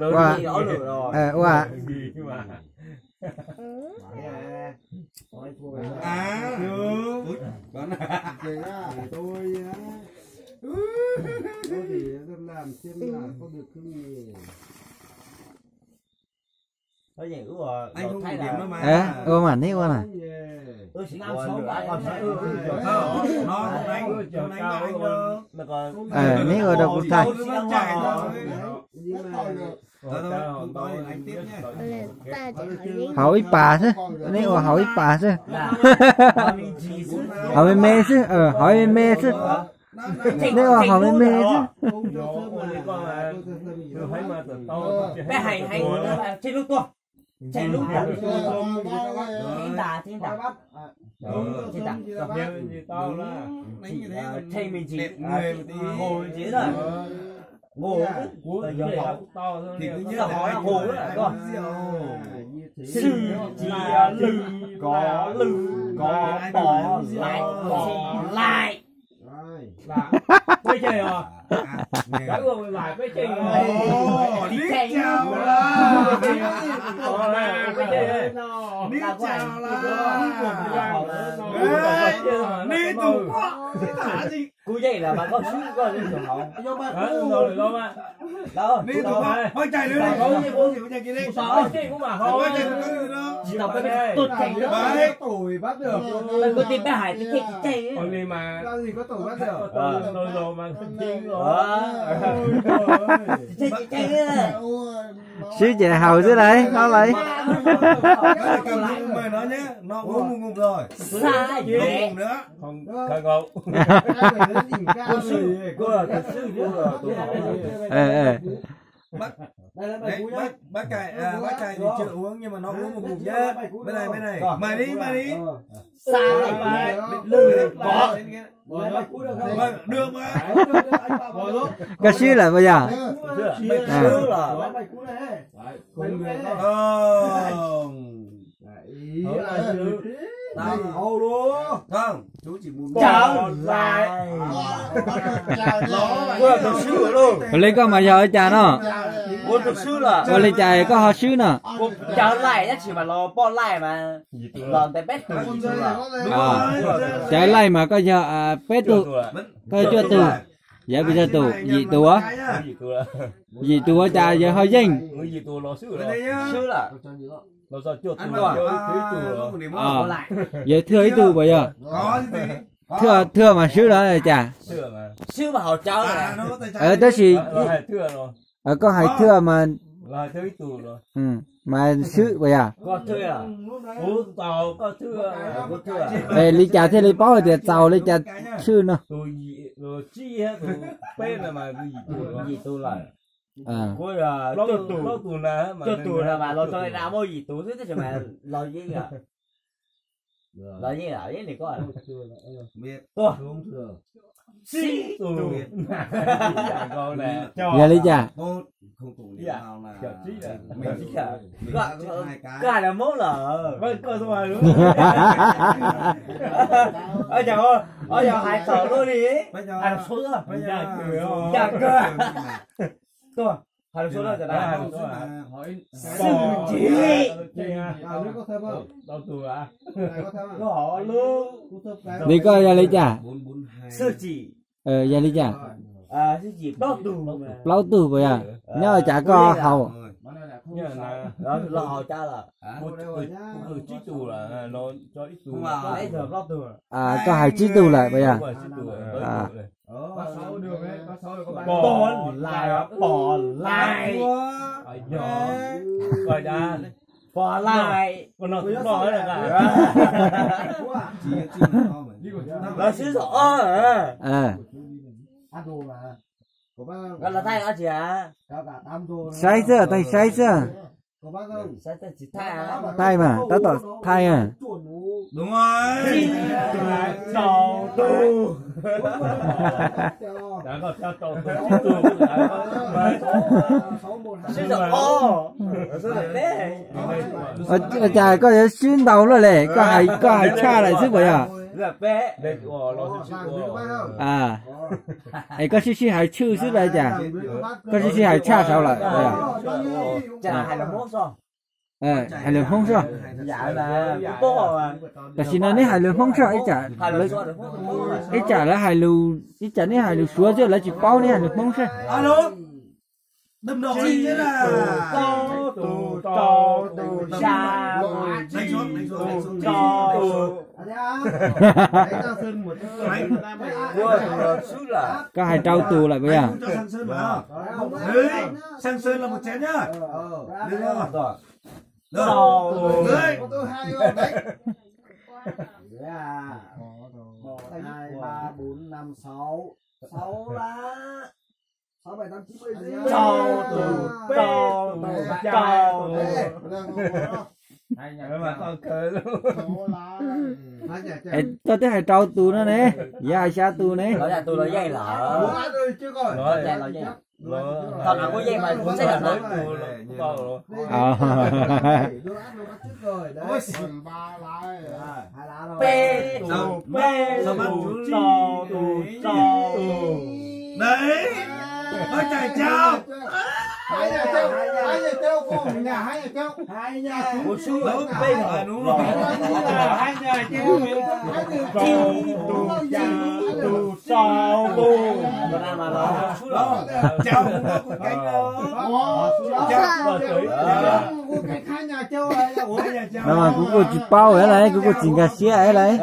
Ua, ua. Ua mas neb ua na. Neb ua rau kuv thaij. Haus ib pas xwb, neb ua haus ib pas xwb. Haus me me xwb, haus me me xwb. Neb ua haus me me xwb. Xwm cia lwm kov lwm kov pom laim pom laim. Kuv yeej los mas koj swb koj li tus hauv. Tsis tau peb tuaj tseem, koj tib peb hais tib teg tsis tseeg. Tsis tseeg tsis tseeg. Swb ces haus xwb lauj, no lauj. Bác cai, à, bác cai thì chưa uống nhưng mà nó uống một ngụm nhá. Bên này, bên này. Mời đi, mời đi. Được mà. Koj swb lawm puas yog? Không. Ua li koj mas yog ua cas no? Ua li cas koj ho swb no? Cov laij mas koj yog peb tug, koj cuaj tug, yog pes tsawg tus? Yim tus. Yim tus ua cas yog ho yeej? Yog thwj ib tug puas yog? Thwj, thwj mas swb los cas? Tab sis koj hais thwj mas, mas swb puas yog? Es li cas thiaj li paub hais tias txaus li cas swb no? Yog li cas? Koj hais lus Hmoob lawm. Yog hais txog lub li, hais lus Suav, hais lus Suav, hais lus Suav, hais lus Suav. Xwm txim. Li koj yog li cas? Xwm txim. Yog li cas? Plaub tug puas yog? Nyob cas koj haus? Koj hais tsib tug lawm puas yog? Pom lais, pom lais. Pom lais. Lawv swb thaum ob. Saib xwb, tau saib xwb. Thaij mas, tab tom thaij. Ua cas koj yuav swb ntau luaj li, koj hais, koj hais tshaj lawm xwb puas yog? Es koj sib sib hais tshwj xwb los cas? Koj sib sib hais tshaj saud lawm. Hais lus Hmoob xwb. Tam sim no neb hais lus Hmoob xwb, ib tsam lawv hais lus, ib tsam neb hais lus Suav xwb lawv tsis paub neb hais lus Hmoob xwb. Koj hais rau tus lawm puas yog? Một, hai, ba, bốn, năm, sáu. Sáu lá. Sáu, bảy, tám, chín, mười. Sáu tus, sáu tus, sáu tus. Koj twb hais rau tus no ne, yog hais xya tus ne. Lawv tus los yeej lawm. Thaum no kuj yeej mas kuv txij lawm na. Peb tus, peb tus, rau tus, rau tus. Đấy. Nói chạy chào. Hai nhà châu, hai nhà châu, hai nhà châu. Hai nhà châu. Ủa, xuống lỗi pê hả đúng không? Hai nhà châu. Rau tus, rau tus, rau tus. Chào mừng các cô gái. Chào mừng các cô gái. Hai nhà châu. Ua, hai nhà châu. No mas kuv kuj tsis paub lawm, kuv kuj tsis nkag siab lawm.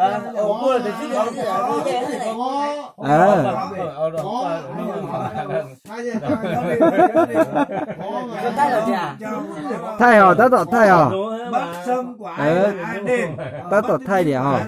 Thaij hos, tab tom thaij hos. Tab tom thaij tias hos.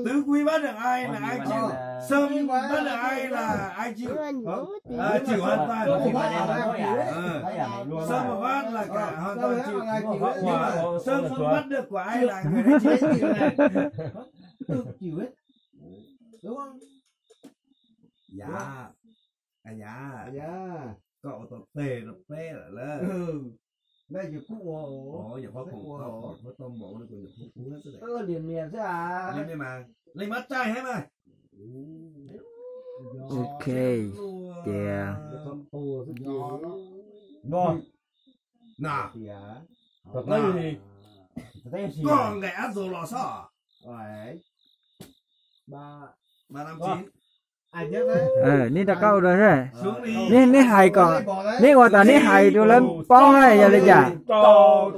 Tụi quý bác được ai là ai chịu. Sâm bác được ai là ai chịu. Chịu hoàn toàn. Sâm và bác là cả hoàn toàn chịu. Nhưng mà Sâm không bắt được của ai là người đấy chịu. Tự chịu hết. Đúng không? Dạ. Ai da, koj ua tau tes rau peb lawm lauj. Naj yus kuj ua, nyuam qhuav pom tau, nyuam qhuav tau npaum no kuv nyuam qhuav ua xwb. Koj ua liam mias xwb as. Liam mias mas, leej mab tsaij heev mas. Ok, ces koj nqaim ab txog los sob. Neb rov qab ua dua, neb hais kom, neb ua tas neb hais rau lawv paub na yog li cas. Tau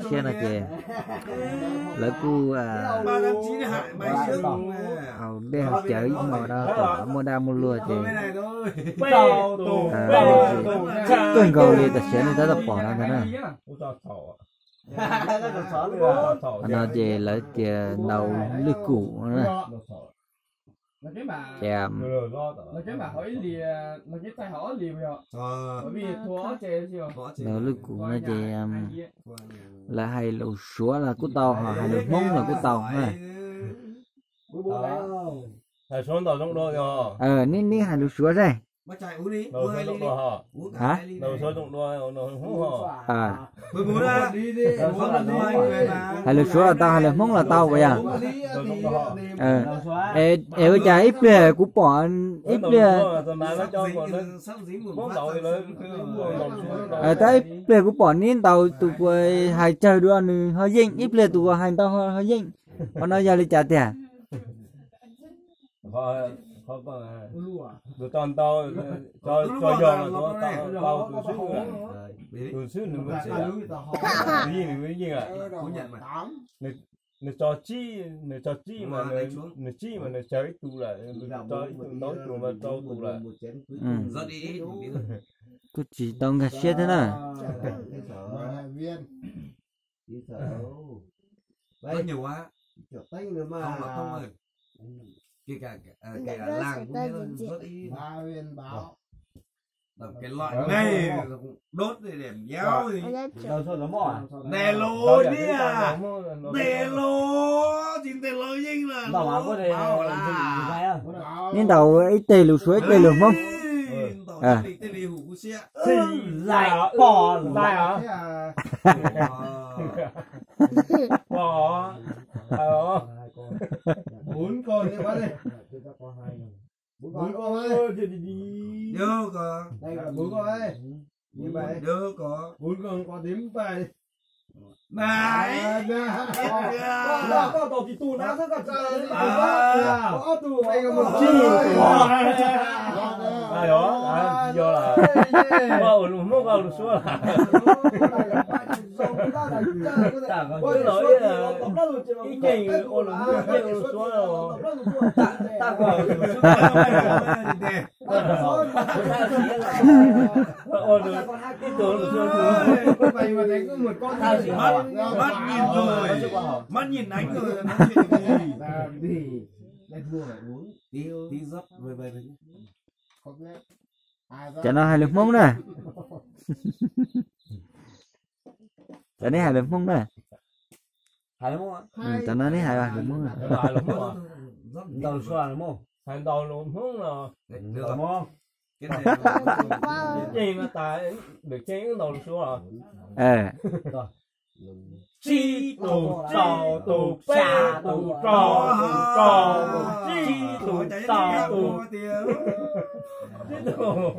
siab no ces lawv kuj haus dej haus cawv ib hmos no kom muaj dag muaj luag ces kawg nkaus li tam sim no nej tab tom pom no ntag na. No ces lawv tias ntaus lwj kum na. Ces ntaus lwj kum no ces lawv hais lus Suav los kuj tau, ho hais lus Hmoob los kuj tau. Neb, neb hais lus Suav seb. Hais lus Suav los tau, hais lus Hmoob los tau puas yog? Es ua cas ib pliag kuv pom ib pliag, tab ib pliag kuv pom neb ntaus tus uas hais tsawg dua nws ho yeej, ib pliag tus uas hais ntau ho yeej. Qhov no yog li cas tiag? Nws tso tsib, nws tso tsib mas nws tsib mas nws tso ib tug lawm, tso ib tug ntau ib tug mas rau tus lawm. Kuj tsis tau nkag siab thiab na. Ntes lus niag, ntes lus tsis ntes lus yeej lawm. Neb ntaus ib teg lus Suav ib teg lus Hmoob. Koj ua lus Hmoob koj ua lus Suav lawm. Ib ceem ua lus Hmoob ceem ua lus Suav lawm. Ua lus ib tug lus Suav. Cov no hais lus Hmoob na. Cov neb hais lus Hmoob na. Cov no neb hais lus Hmoob na. Hais ntau lus Hmoob no. Yeej no tas, lwm ceeb wb ntau lus Suav los. Tsib tus rau tus, peb tus rau tus, rau tus, tsib tus rau tus, tsib tus.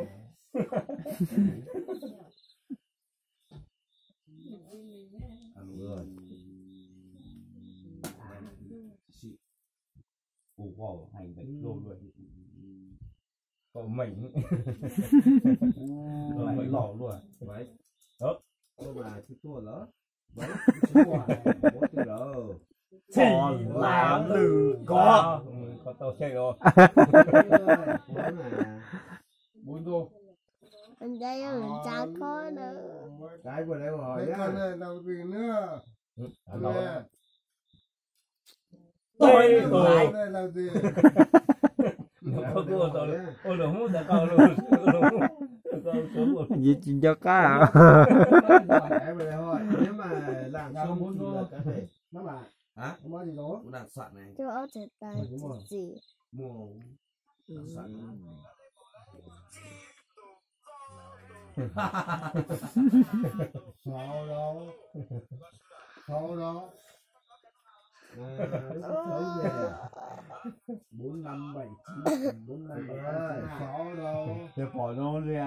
Txhim las lwm kov. Peb tus. Ua lus Hmoob tas koj ua lus Suav. Yeej tsis nco qab. Cov pom zoo li a.